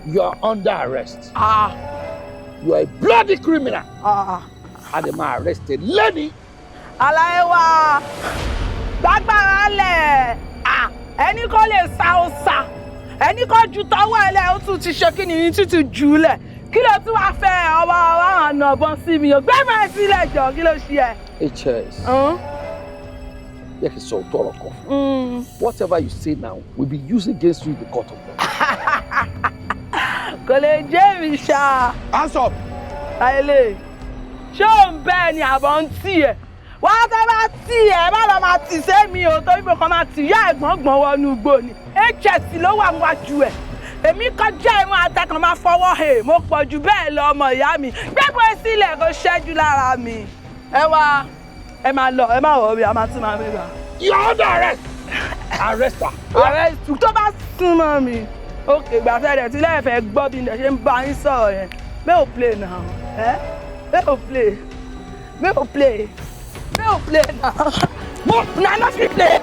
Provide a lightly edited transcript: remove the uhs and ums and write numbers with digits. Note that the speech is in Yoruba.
You are under arrest. Ah. You are a bloody criminal. Ah. A dẹ̀ máa arrest ẹ lẹ́ni. Àlàyé wa gbàgbára lẹ̀. Ah, ẹni kò lè sa ó sa, ẹni kò ju tọwọ́ ẹ lẹ̀, ó tún ti ṣe kí ni, títí jù ú lẹ̀. Kí ló tún wàá fẹ́? Ọwọ́ ọwọ́ àna ọ̀bọ̀n sí mi ò gbé mọ́ ẹ sílẹ̀ jọ. Kí ló ṣe ẹ? HS, yẹ kí n sọ òótọ́ ọ̀rọ̀ kan fún. Whatever you say now will be used against you in the court of law. Kò lè jẹ́ mi ṣá. Hands up. Ayẹlẹ, ṣé ò ń bẹ́ẹ̀ ni àbọ̀ ń tì ẹ̀? Wá tó bá tì ẹ̀, má lọ máa tì sẹ́mi o, torí mo kàn máa tì yá ẹ̀gbọ́n gbọ̀n wọnú igbó ni. HS ló wà níwájú ẹ̀. Èmi kọjá ìwọ̀n àtẹkàn máa fọwọ́ hè, mo pọ̀ jù bẹ́ẹ̀ lọ. Ọmọ ìyá mi, gbẹ́gbẹ́ sílẹ̀ kó ṣẹ́jú lára mi. Ẹ wá, ẹ máa lọ, ẹ má wọ̀ ọ́, a máa tún máa mi bá. You are under arrest. Arrest her. Arrest tó bá súnmọ́ mi. Òkè gbàtẹ́ rẹ̀ tí lẹ́ẹ̀fẹ́ gbọ́ bí ẹ ṣe ń bá yín sọ̀rọ̀ yẹn. May o play now. Eh? May o play. May o play. May o play now. Mo na no fit play.